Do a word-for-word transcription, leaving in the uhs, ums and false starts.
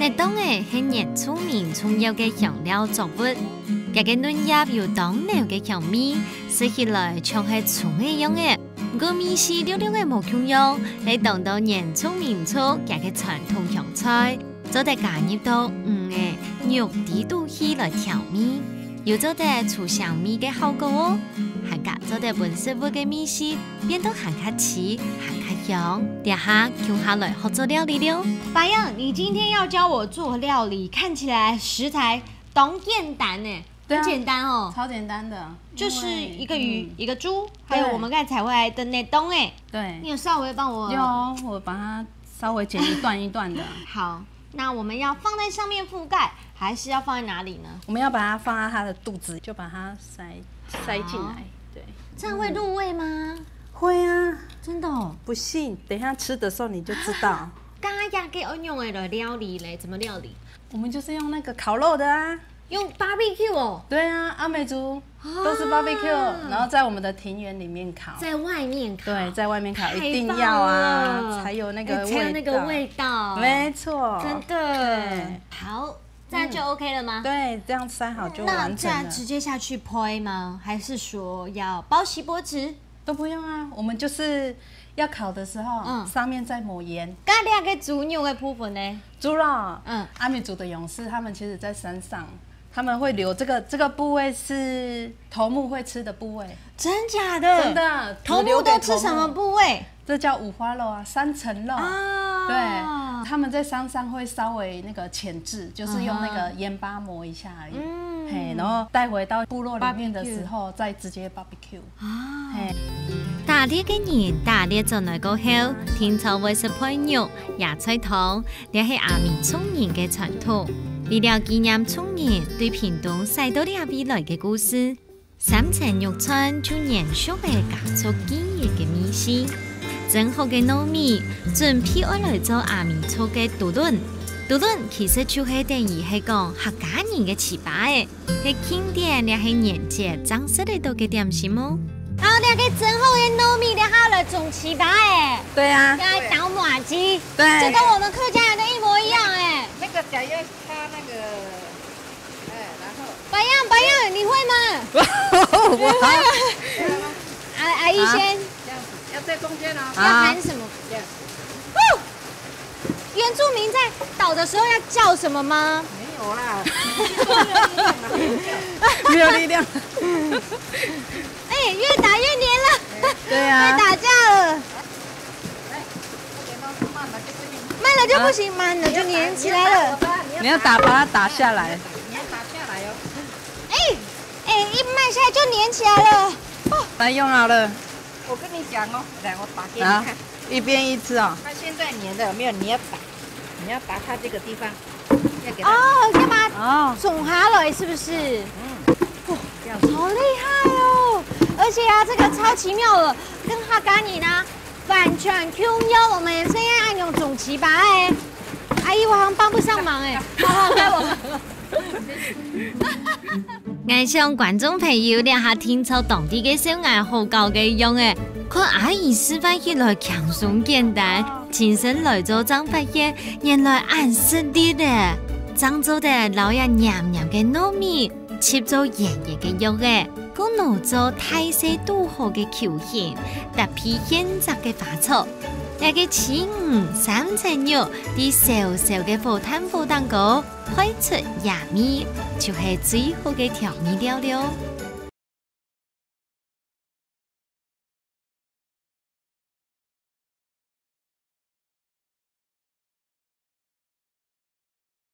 綠黨仔係原住民重要个香料作物，佢个嫩葉有當濃个香味，食起來像係蔥仔樣仔。毋過味緒略略仔無共樣，係當多原住民族佢个傳統香菜，做得加入到魚仔、肉底肚去來調味，又做得出香味个效果哦。還加做得分食物个味緒 變到還較鮮、還較香。這下共下來學做料理了。白羊，你今天要教我做料理，看起來食材當簡單呢。對啊很簡單哦。超簡單的，就是一个鱼、因为嗯一个猪，还有我们刚才采回来的綠黨仔。对你，有稍微帮我有，我把它稍微剪一段一段的。好，那我们要放在上面覆盖，还是要放在哪里呢？我们要把它放在它的肚子，就把它塞塞进来。对，这样会入味吗？会啊，真的哦。不信，等一下吃的时候你就知道。刚刚压给我用的料理嘞，怎么料理？我们就是用那个烤肉的啊。用 barbecue 哦。对啊，阿美族都是 barbecue，、然后在我们的庭园里面烤。在外面烤。对，在外面烤一定要啊，太棒了才有那个哎才有那个味道。没错，真的对。好，这样就 OK 了吗？对，这样塞好就那完成了。这样直接下去拍吗？还是说要包锡箔纸？都不用啊，我们就是要烤的时候，嗯上面再抹盐。刚刚那个猪肉的部分呢？猪肉，嗯阿美族的勇士他们其实在山上，他们会留这个这个部位是头目会吃的部位，真假的？真的。头目只留给都吃什么部位？这叫五花肉啊，三层肉。啊，对，他们在山上会稍微那个浅制，就是用那个盐巴抹一下而已。嗯嘿，然后带回到部落里面的时候，再直接 barbecue。啊，嘿，打獵个人打獵轉來過後，定著會食糜肉、野菜湯，這係阿美族人个傳統。為了紀念族人對屏東徙到這位來个故事，三層肉串就延續了家族記憶个味緒。蒸好个糯米，準備愛來做阿美族个都輪。都輪其實就係等於係講客家人个糍粑仔。 係慶典，這係年節正食得到个點心哦。好，這个蒸好个糯米，這下來種糍粑欸，对啊，要來倒麻糬，对这跟我们客家人的一模一样哎。那个脚要插那个，哎，然后白羊，白羊，你会吗？我啊，阿姨先。这样子，要在中间哦，要喊什么？这样。哦，原住民在倒的时候要叫什么吗？没有啦，没有力量。哎，越打越黏了，对啊，打架了。来，这个慢了就不行。慢了就不行，慢了就黏起来了。你要打把它打下来，你要打下来哦。哎，哎，一慢下来就黏起来了。来用好了。我跟你讲哦，来，我打给你好看。，一边一只哦。它现在黏的有没有？你要打，你要打它这个地方，要给它。哦，要把它哦，种下来是不是？这样子。好厉害哦！而且啊，这个超奇妙的，跟哈嘎尼呢完全共样，我们现在按用种糍粑哎。阿姨，我好像帮不上忙哎，好好开我。 𠊎想觀眾朋友這下定著當地个小伢好搞个樣欸，看阿姨示範起來輕鬆簡單，親身來做正發現，原來恁食力欸！正做得摎這黏黏个糯米，切做圓圓个肉仔，過拿做大細拄好个球形，搭配現摘个花草。這个青魚、三層肉，在燒燒个火炭火頂高， 配出野味，就係最好个調味料了。